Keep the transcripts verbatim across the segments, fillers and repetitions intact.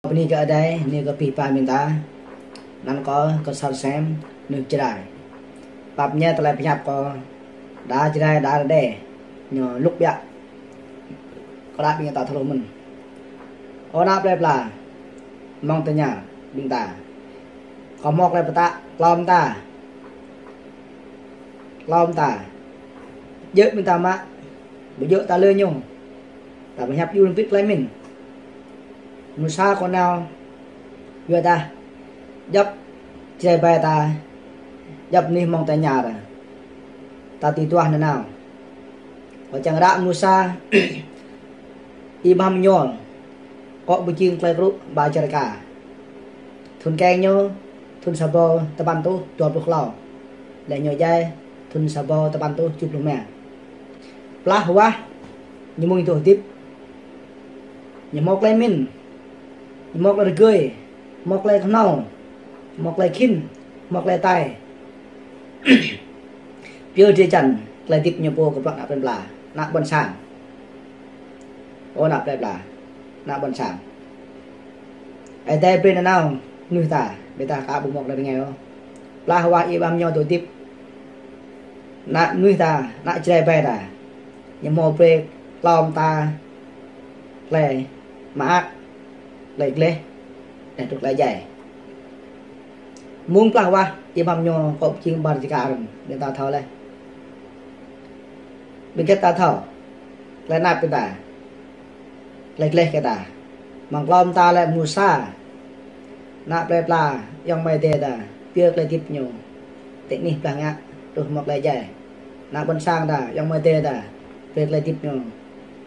Bơni kơ Adai, ñu kơ pih pha ƀing ta, anăn kâo Ksor Sem, mơnuih Jrai. Pap ñe tơlơi pơhiăp kâo, đa Jrai, đa Rơđê, ñu lŭk biă. Kâo đa ƀing ta thâo mơ̆n. Ơ ană plei pla, mơ̆ng tơña ƀing ta. Kâo hmâo tơlơi pơtă, klâo mơta. Klâo mơta. Djơ̆ ƀing ta mă, ƀu djơ̆ ta lơ ñu. Ta pơhiăp djru hrŏm hơbĭt tơlơi mĭn. Mơsa kâo nao, yua dah djŏp Jrai ƀai ta, djŏp mơnuih mơ̆ng tơña ta. Ta tui duah nanao. Kâo čang ră mơsa Y Bham Ñol, kŏ pơjing tơlơi krŭ ba čar ka. Thŭn keng ñu, thŭn sa rơbâo tơpăn rơtuh dua pluh klâo. Lĕ ñu djai, thŭn sa rơbâo tơpăn rơtuh tơjuh pluh rơma. Plah wah, ñu mơ̆ng dŏ hơdip. Ñu hmâo tơlơi mĭn, ñu hmâo tơlơi rơgơi, hmâo tơlơi kơhnâo, hmâo tơlơi khĭn, hmâo tơlơi tai. Pioh drơi jăn, tơlơi hơdip ñu pô kơ bruă ană plei pla, ană ƀôn sang. Ơ ană plei pla, ană ƀôn sang. Ơi Adai brơi nanao mơnuih ta, ƀiădah ta ƀu hmâo tơlơi rơngai ôh. Plah wah Y Bham Ñol dŏ hơdip. Ană mơnuih ta, ană Jrai ƀai ta. Ñu hmâo brơi klâo mơta tơlơi mơak, tơlơi gleh, dah truh tơlơi djai. Mơ̆ng plah wah Y Bham Ñol kŏ pơjing ba čar ka rŏng, ƀing ta thâo laih. Ƀing gĕt ta thâo, tơlơi anăp ƀing ta, tơlơi gleh kơ ta. Mơ̆ng klâo mơta lĕ mơsa, ană plei pla, ayŏng amai adơi ta, pioh tơlơi hơdip ñu. Tơ anih blah ngă, truh hmâo tơlơi djai. Ană ƀôn sang ta, ayŏng amai adơi ta, pioh tơlơi hơdip ñu.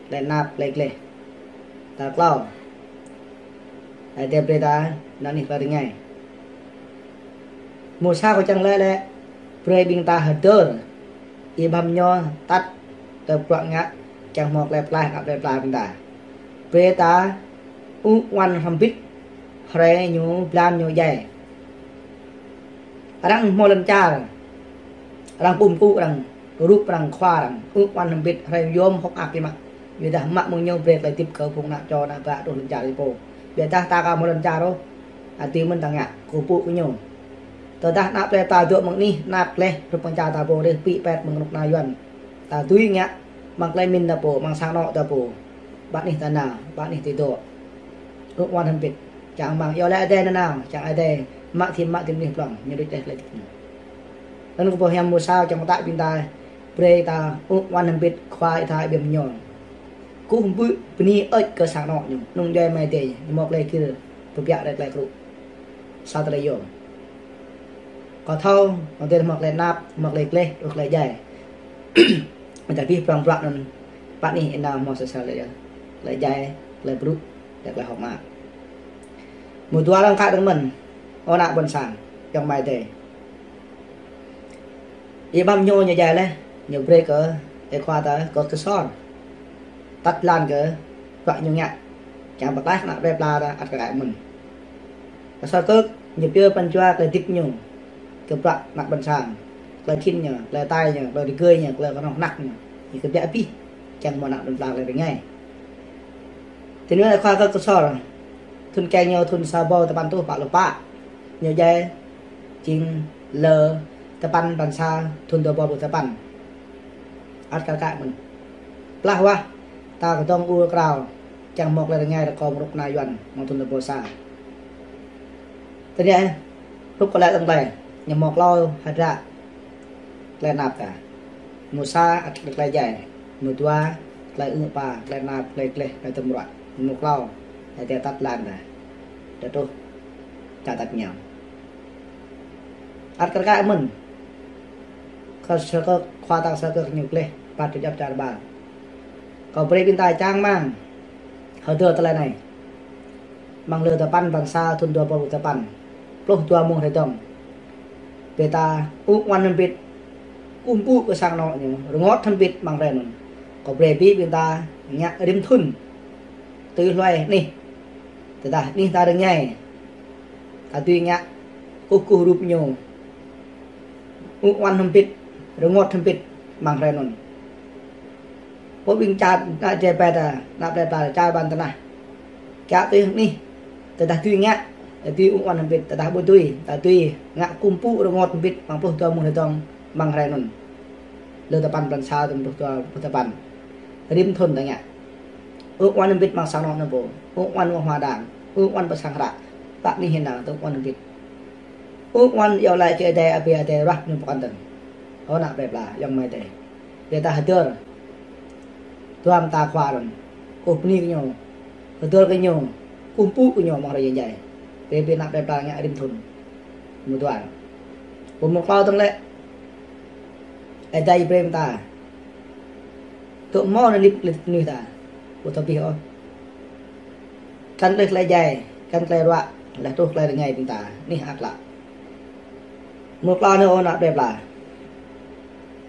Tơlơi anăp, tơlơi gleh. Tal klâo. Ơi Adai brơi ta, anăn anih tơlơi rơngai. Mơsa kâo čang laĭ lĕ, brơi ƀing ta hơdơr. Y Bham Ñol tăt tơ bruă ngă, čang hmâo tơlơi pơklaih, ană plei pla ƀing ta. Brơi ta ŭ-wan hrŏm hơbĭt, hrơi ñu blan ñu djai. Arăng hmâo lŏn čar, arăng pŭm kŭ arăng, rup arăng, khua arăng, ŭ-wan hrŏm hơbĭt, hrơi yôm hơ̆k mơak biă mă. Yua dah mă mơ̆ng ñu brơi tơlơi hơdip kơ phung ană čô ană bă truh lŏn čar ñu pô. Ƀiădah ta aka hmâo lŏn čar ôh, adih mơ̆n ta ngă, kơkuh pơpŭ kơ ñu. Tơdah ană plei pla dŏ mơ̆ng anih, anăp gleh, rup mơ̆ng čar ta pô rih, pĭ pet mơ̆ng kơnuk kơna Yuăn. Ta dưi ngă, mơ̆ng tơlơi mĭn ta pô, mơ̆ng sang anŏ ta pô. Ƀă anih ta nao, ƀă anih ta dŏ. Ŭ-wan hrŏm hơbĭt. Čang mơ̆ng, yua lĕ Ơi Adai nanao, čang Ơi Adai mă thim mă thim mơnuih prŏng, ñu đuaĭ laih tơlơi hơdip ñu. Anŭn kơ pô hiam mơsa čang pơtă ƀing ta, brơi ta ŭ-wan hrŏm hơbĭt khua ih ta Y Bham Ñol. Kơkuh pơpŭ bơni hơơč kơ sang anŏ ñu, anŭn djuai amai adơi, ñu hmâo tơlơi gir, pơbiă rai tơlơi krŭ. Sa tơlơi yôm. Kâo thâo, mơ̆ng tơlơi hmâo tơlơi anăp, hmâo tơlơi gleh, truh tơlơi djai. Ƀiădah abih bang bruă anŭn, pă anih ih nao hmâo sa sa tơlơi, tơlơi djai, tơlơi brŭ, tơlơi hơ̆k mơak. Mơ̆ng dua arăng kă dơ̆ng mơ̆n, ơ ană ƀôn sang, ayŏng amai adơi. Y Bham Ñol ñu djai laih, ñu brơi kơ, ơi khua ta, kơ Ksor. Tăt blan kơ, bruă ñu ngă. Čang pơklaih ană plei pla ta, ăt kơ kă mơ̆n. Ksor kơ̆k, ñu pioh pran jua tơlơi hơdip ñu. Kơ bruă ană ƀôn sang. Tơlơi khĭn ñu, tơlơi tai ñu, tơlơi rơgơi ñu, tơlơi kơhnâo hnăk ñu. Ñu kơ biă abih, čang hmâo ană plei pla tơlơi rơngai. Tui anŭn ơi khua kơ Ksor. Thŭn keng ñu thŭn sa rơbâo tơpăn rơtuh pă pluh pă. Ñu djai jing lơ tơpăn blan sa thŭn dua rơbâo pluh tơpăn. Ăt kơ kă mơ̆n. Plah wah, ta kơdŏng ur krao, čang hmâo tơlơi rơngai rơkâo mơ̆ng kơnuk kơna Yuăn, mơ̆ng thŭn dua rơbâo sa. Tơdơi, hrup kơ lĕ tơ̆ng tơlơi, ñu hmâo klâo hơdră, tơlơi anăp ta. Mơ̆ng sa ăt tơlơi djai, mơ̆ng dua, tơlơi ư̆ ƀă, tơlơi anăp, tơlơi gleh, tơlơi tơmruă. Mơ̆ng klâo, tơlơi tăt blan ta. Tơl truh, ta tăt ñao. Ăt kơ kă mơ̆n. Kơ Ksor kơ̆k, khua ta Ksor kơ̆k ñu gleh, păt tui djŏp čar ƀar. Kâo brơi ƀing ta čang mơ̆ng. Hơdơr tơlơi anai. Mơ̆ng lơ tơpăn blan sa thŭn dua rơbâo pluh tơpăn. Pluh dua mông hrơi dơ̆ng. Brơi ta ŭ-wan hrŏm hơbĭt. Kơkuh pơpŭ kơ sang anŏ ñu. Rơngot hrŏm hơbĭt mơ̆ng hrơi anŭn. Kâo brơi abih ƀing ta ngă rĭm thŭn. Tui hluai anih. Tơdah anih ta rơngai. Ta dưi ngă kơkuh kơkuh rup ñu. Ŭ-wan hrŏm hơbĭt, rơngot hrŏm hơbĭt, mơ̆ng hrơi anŭn. Pô ƀing čar, ană Jrai ƀai ta, ană plei pla čar ƀan tơnah. Kiăng tui hăng anih, Tơdah tui ngă, tui ung uan hơbit, tơdah ƀu tui, tơdah tui ngă kơkuh pơpŭ rơngot hơbit, amăng pluh dua mơ̆ng hrơi dong, amăng hrơi anŭn. Lơ tơpăn blan sa, tơm pluh dua, pluh tơpăn. Rĭm thŭn ta ngă. Ung uan hơbit amăng sang anŏ anŭn pô. Ung uan amăng hmua đang. Ung uan pơ sang hră. Pă anih hiam nao, tơ ung uan hơbit. Ung uan iâu laĭ kơ Ơi Adai, abih Ơi Adai ruah ñu pơkŏn dơ̆ng. Ơ ană plơi pla, ayŏng amai adơi. Brơi ta hơdơr. Dua mơta khua anŭn. Kơkuh bơni kơ ñu. Hơdơr kơ ñu. Kơkuh pơpŭ kơ ñu amăng hrơi jai jai. Brơi ƀing ană plơi pla ngă rĭm thŭn. Mơ̆ng dua. Pô mơ̆ng klâo dơ̆ng lĕ. Ơi Adai brơi mơta. Tŭ mơ̆ anai lip lip mơnuih ta. Ƀu thâo abih ôh. Kăn tơlơi jai, kăn tơlơi ruă, laih truh tơlơi rơngai ƀing ta, anih ăt klă. Mơ̆ng klâo anai ơ ană plơi pla.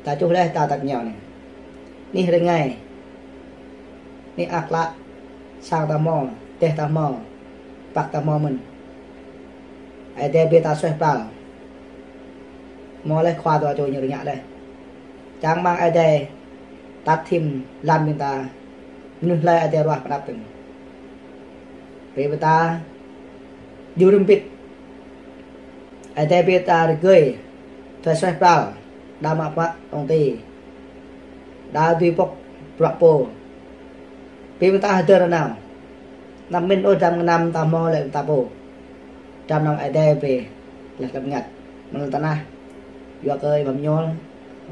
Ta čuh laih ta tăt ñu anai. Anih rơngai. Anih ăt klă. Sang ta hmâo, teh ta hmâo, păk ta hmâo mơ̆n. Ơi Adai brơi ta suaih pral. Hmâo laih khua dua čô ñu rơngiă laih. Čang rơmang Ơi Adai tăt hiam lăm ƀing ta, mơnuih hlơi Ơi Adai ruah pơanăp dơ̆ng. Brơi ƀing ta djru hrŏm hơbĭt. Ơi Adai brơi ta rơgơi, tơlơi suaih pral, đa mă bruă tŏng ti, đa dưi pŏk bruă pô. Brơi ƀing ta hơdơr nanao. Anăm pơmĭn ôh dram gơnam ta hmâo lĕ ta pô. Dram gơnam Ơi Adai brơi laih lăm bơngăt. Mơ̆ng lŏn tơnah. Yua kơ ih ƀăm ñol,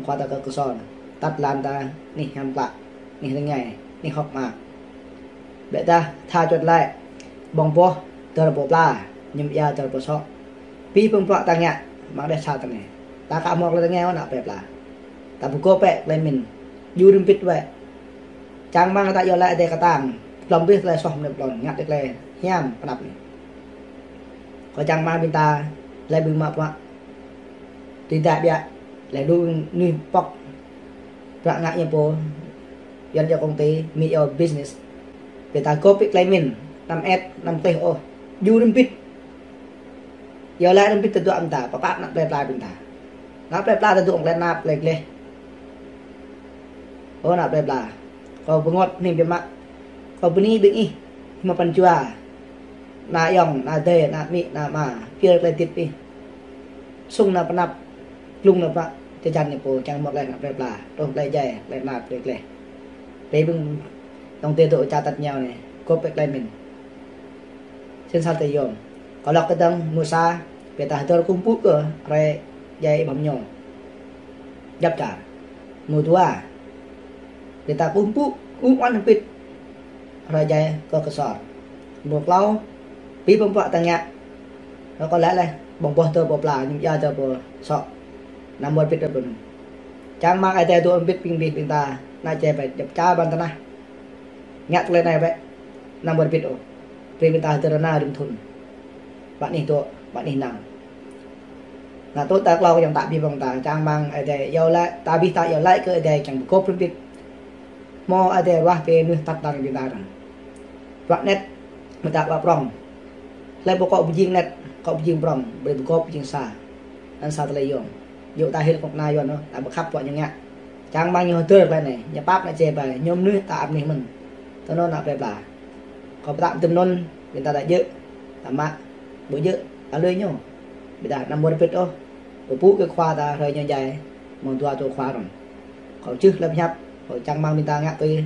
khua ta kơ kơsor. Tăt lăm ta, anih hiam klă, anih rơngai, anih hơ̆k mơak. Ƀiădah tha čuăt laĭ, ƀơ̆ng boh dơ̆r pơ pla, mơñum ia dơ̆r pơ sŏ. Abih bang bruă ta ngă, amăng đeh čar ta anai. Ta aka hmâo tơlơi rơngai ơ ană plơi pla. Ta pơgop bĕ tơlơi pơmĭn. Djru hrŏm hơbĭt bĕ. Čang rơmang ta iâu laĭ Ơi Adai kơtang. Blŏm abih tơlơi soh mơnuih ƀlŏn, ngă tơlơi hiam pơanăp anai. Kâo čang rơmang ƀing ta, laih ƀing mă bruă. Tui dah biă, laih lu mơnuih pŏk bruă ngă ñu pô, Yuăn iâu công ty, Mi iâu business. Brơi ta gop bĕ tơlơi pơmĭn, anăm ĕt, anăm teh ôh. Djru hrŏm hơbĭt. Iâu laĭ hrŏm hơbĭt tơdruă mơ̆ng ta, pơpă ană plơi pla ƀing ta. Ană plơi pla tơdruă tơlơi tơnap tơlơi gleh. Ơ ană plơi pla. Kâo bơngot hning biă mă. Kâo bơni ƀing ih, hmâo pran jua. Ană ayŏng, ană adơi, ană amĭ, ană ama. Pơyơr tơlơi hơdip ih. Sung ană pơanăp, glung ană pơanăp, jơjan ñu pô, čang hmâo tơlơi ană plơi pla, truh tơlơi jai, tơlơi tơnap, tơlơi gleh. Brơi ƀing tŏng ti dŏ ča tăt ñu anai, gop bĕ tơlơi pơmĭn. Sĭt sat tơlơi yôm. Kâo lăk kơdơ̆ng mơ̆ng sa, brơi ta hơdơr kơkuh pơpŭ kơ hrơi jai ƀăm ñu. Djŏp čar. Mơ̆ng dua. Brơi ta kơkuh pơpŭ, ung uan hơbĭt. Hrơi jai kơ kơsor. Mơ̆ng klâo, abih bang bruă ta ngă. Rơkâo laih laih, ƀơ̆ng boh dơ̆r pơ pla, mơñum ia dơ̆r pơ sŏ. Anăm wơr bĭt ôh ƀơi anŭn. Čang rơmang Ơi Adai dŏ hrŏm hơbĭt ƀing abih ƀing ta, ană jai ƀai djŏp čar ƀơi lŏn tơnah. Ngă tơlơi anai bĕ, anăm wơr bĭt ôh. Brơi ƀing ta hơdơr nanao rĭm thŭn. Pă anih dŏ, pă anih nao. Anŭn tŭ ta klâo ayŏng ta abih bang ta, čang rơmang Ơi Adai iâu laĭ, ta abih ta iâu laĭ kơ Ơi Adai kiăng pơgop hrŏm hơbĭt. Hmâo Ơi Adai ruah brơi mơnuih tăt lăng ƀing ta dơ̆ng. Bruă anet, mơ̆ ta bruă prŏng. Hlơi pô akŏ pơjing anet, akŏ pơjing prŏng, brơi pơgop pơjing sa. Anŭn sa tơlơi yôm. Yua ta hil kơnuk kơna Yuăn ôh, ta ƀu khăp bruă ñu ngă. Čang rơmang ñu hơdơr tơlơi anai, ñu pap ană jai ƀai, ñu mơnuih ta ăp anih mơ̆n. Tui anŭn ană plơi pla. Kâo pơtă tui anŭn, ƀing ta dah djơ̆, ta mă, ƀu djơ̆, ta lui ñu. Ƀiădah anăm wơr bĭt ôh. Pơpŭ kơ khua ta hrơi ñu jai, mơ̆ng dua tơlơi khua anŭn. Kâo čih lơ̆m hiăp, kâo čang rơmang ƀing ta ngă tui,